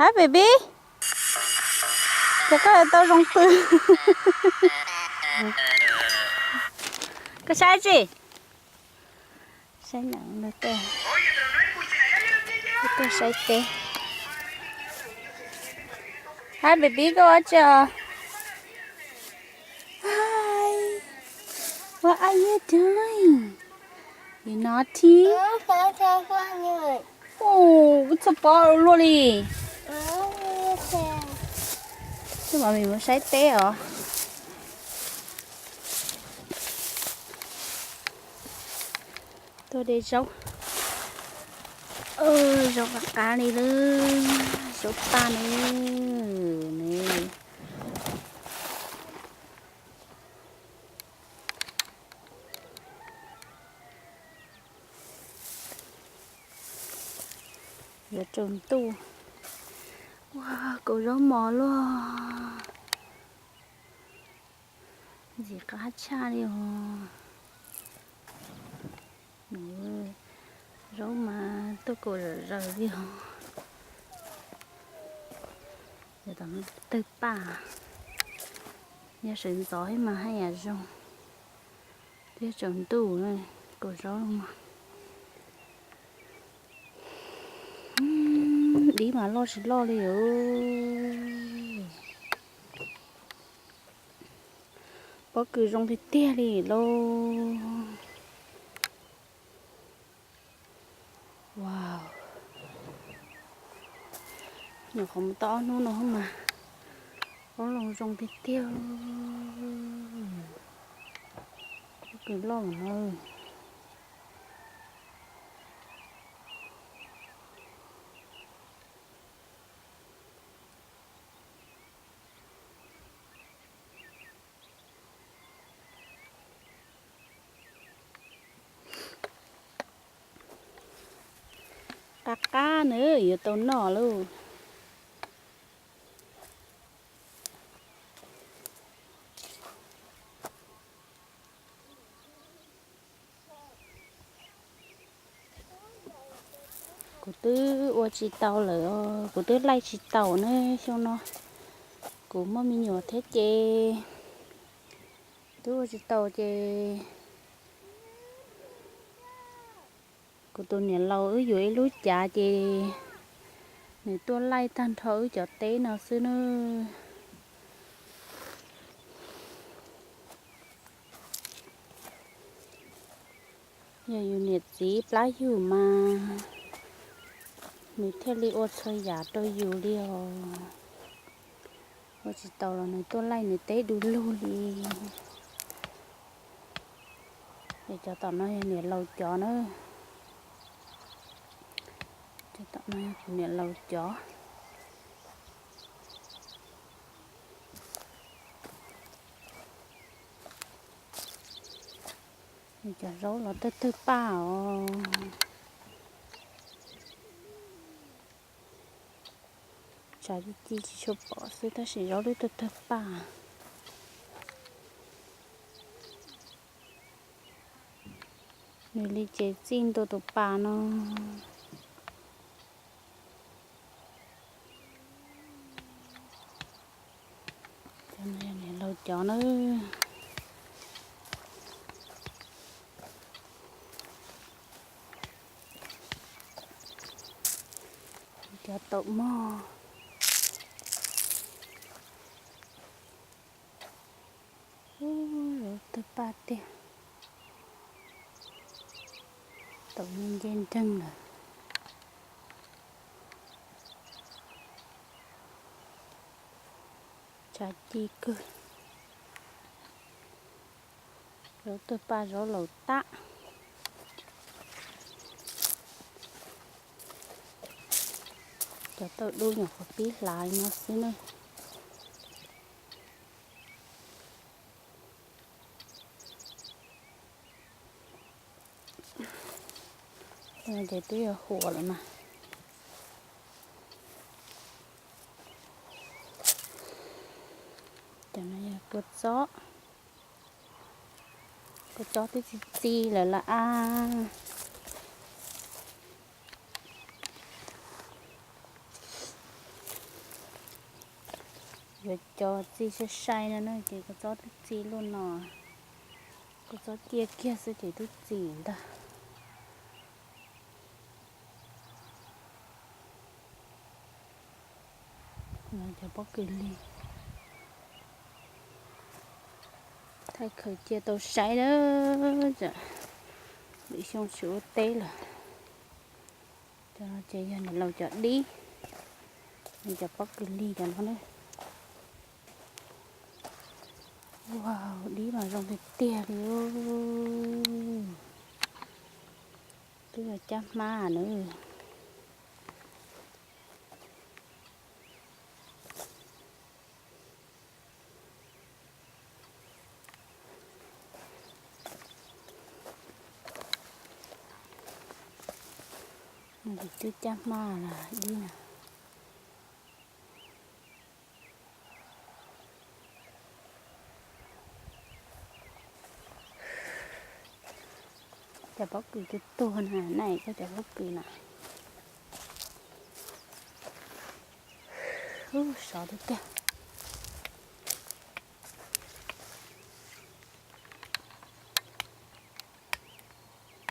Hab baby, ces koj tau zoo pw. Koj saib tsi, saib nws, tuaj saib teb. Hab baby, koj ua tsi os? Hi, what are you doing? You naughty. Ub, txhob pob luaj li. Tus mam me mus saib teb os. Tuaj de zaub. Zaub qab qab li lawm, zaub tag ne. Yuav tsaus ntuj. Ua, kaus zaub mos luaj. Ntxim qab tshaj li os. Zaub mas tuaj kaus zom zaws li os. Tawg paj, yog sawv ntxov mas haj yam zoo. Twb tsaus ntuj, kaus zaub mas. Dib mas loj tsis loj li os. Pob kws zoo tiag tiag li lauj. Wow. Nyuam qhuav mus tau ob hnub no mas pob loo zoo tiag tiag. Pob kws loj no. Qab qab na, yuav tau noj lauj. Kuv twb ua tsis tau lawm, kuv twb laij tsis taus ne xyoo no. Kuv muaj me nyuam thiab ces twb ua tsis taus ces kuv tus niam laus wb yuav ib lub cav ces nws tuaj laij tag nrho wb cov teb no xwb nawb. Yog yus niam txiv plab yug mas nws thiaj li ua txhua yam rau yus li os. Ua tsis taus los nws tuaj laij nws teb du lug li. Es cov tom no yog niam laus cov na. Cov tom no yog kuv niam laus cov. Cov zaub los tawg tawg paj os. Tshav ci ci tsis tshua pom xwb tab sis zaub twb tawg tawg paj. Nws li ces txij ntua tus pas no. Cov no yog niam laus cov na. Cov taum mog. Ub, tawg paj tiag. Taum nce nreeg lawm. Tshav ci kawg. Zaub tawg paj zaub laus tag. Cov taum dub nyuam qhuav pib hlav li no xwb na. Ces twb yuav huam lawm mas. Cov no yog kua txob. Kua txob twb txi txi lawm lawm a. Yuav cov txi sai sai no na ces kua txob twb txi luaj no, kua txob ciaj kiag xwb ces twb txi ntag. Cov pob kws lig, thaij khaws cia tau saib na, lwm xyoo tsis ua teb lawm. Cov no ces yog niam laus cov dib, nws cov pob kws lig cov no na. Wow, dib mas zoo tiag tiag li. Twb yog caj hmab na. Twb caj hmab dib na. Cov pob kws tuag tuag na, na koj cov pob kws na. Ub, sov tiag tiag.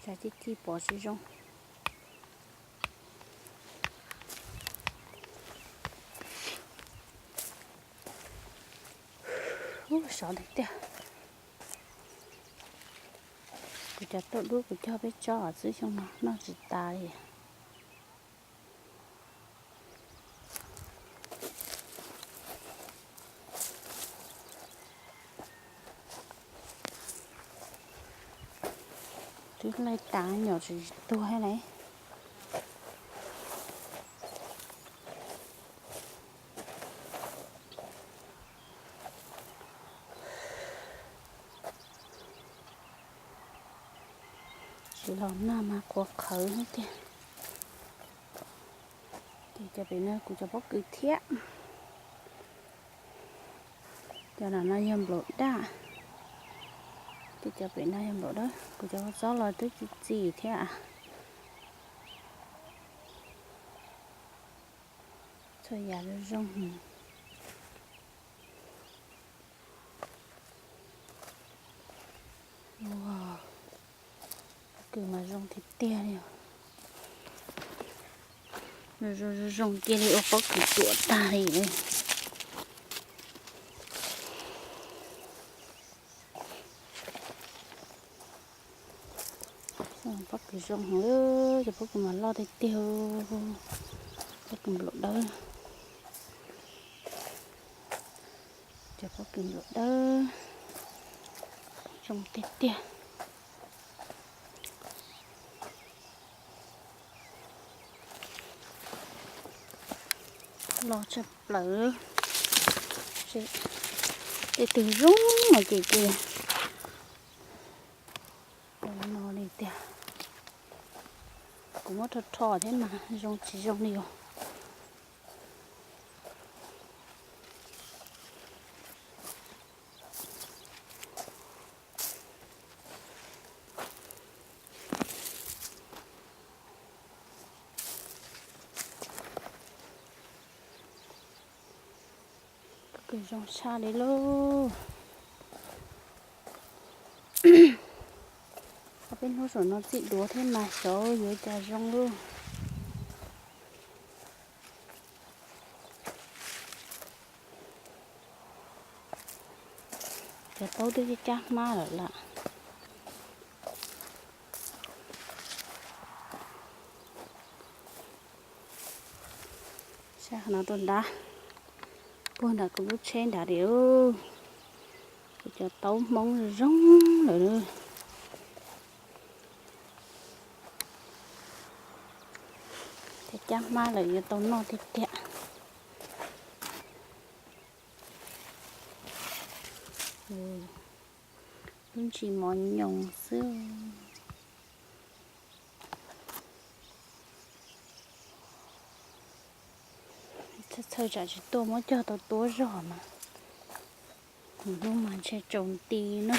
Tsav ci ci pom tsis zoo. Ub, sov tiag tiag. Kuv cov tuaj dub kuv cog peb tsob xwb xyoo no noj tsis tas li. Twb laij tas nyom tsis tuag thiab lauj. Tsis los nag mas qhuav qhawv thiab tiag. Ces cov pem no kuv cov pob kws thiab. Cov no no yog nplaum daj. Ces cov pem no yog nplaum dawb. Kuv cov txob los twb txi txi thiab. Txhua yam zoo zoo. Pob kws mas zoo tiag tiag li. Zoo zoo cia li ua pob kws tuam tag li. Pob kws zoo heev, cov pob kws mas loj tiag tiag. Pob kws nplaum dawb. Cov pob kws nplaum dawb zoo tiag tiag. Loj tshaj plaws. Tej twg zoo no ces ces no li tiag. Kuv muab rho rho thiab mas zoo tsis zoo li os. Pob kws zoo tshaj li lauj. Ob peb hnub saum no txij duav thiab mas xyov yuav cas zoo lauj. Cov taub twb cab hmab lawm lawm. Sab no rau nrad, puag nram kuv lub tsheb nrad li. Kuv cov taub Hmoob zoo lawm. Cov cab hmab lawm yuav tau noj tiag tiag. Lub ntsis mos nyoos xwb. Txhawj txhawj tsam tsis tuaj muab cog tau tuab zog mas. Hnub mas ntshe tsaus nti na.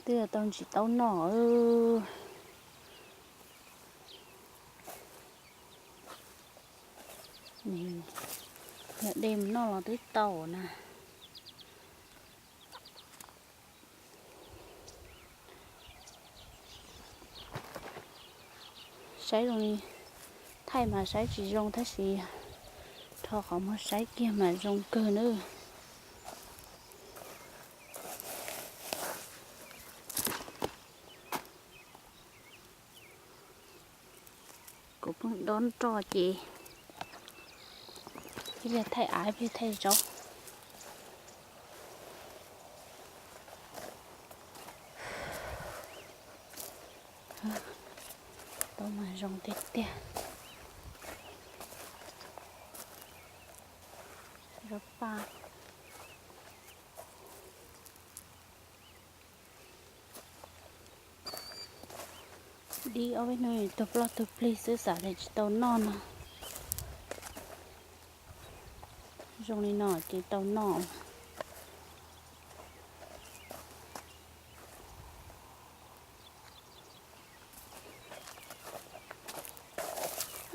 Twb tau ntsis taub noj. Yog de mus noj los twb tau na. Saib zoo li, thaij mas saib tsis zoo tab sis rho qhov muag saib kiag mas zoo kawg nawb. Kuv pheej dob nroj ces pheej yog thaij av pheej thaij zaub. Tau mas zoo tiag tiag. Zaub paj. Dib ob peb hnub tug ploj tug plig xwb xav tias tsis tau noj no. Zoo li no ces tau noj.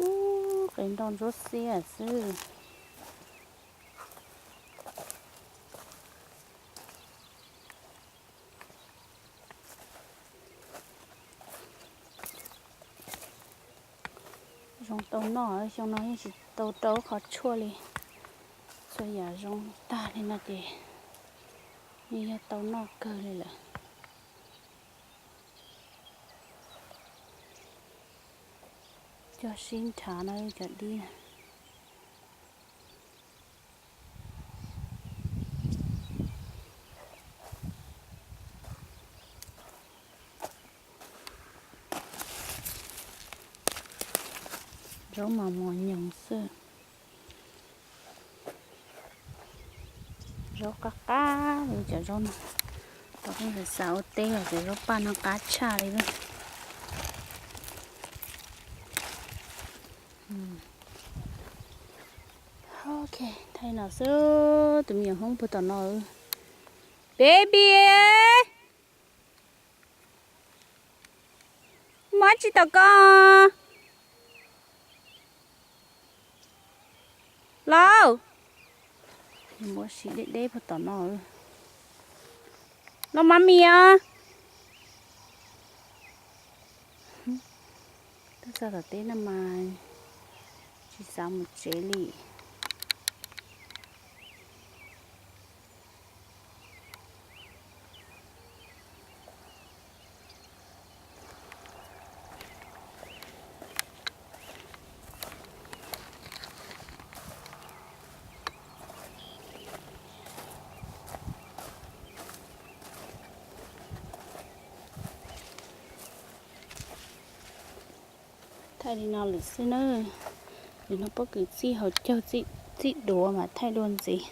Ub, qe nroj ntsuab xiab xwb. Zoo tau noj, xyoo no yeej tsis tau rau qhov tshuaj li. Txhua yam zoo tag li no ces yeej yog tau noj kawg li lawm. Cog sib nrhav no cov dib na. Zaub mas mos nyoos xwb. Zaub qab qab li cov zaub no. Tau pheej xav xav ua teb los cov zaub paj no qab tshaj li lawm. Ok, thaij no xwb, tus me nyuam Hmoob puag tom no. Baby, muab tsis tau koj lauj. Muab si deb deb puag tom no. Los mami os. Tuaj txog tom teb no mas tsis xav mus tsev li. Thaij li no lawm xwb na. Nim no pob kws txij hauv caug txij duav mas thaij dua ntxiv.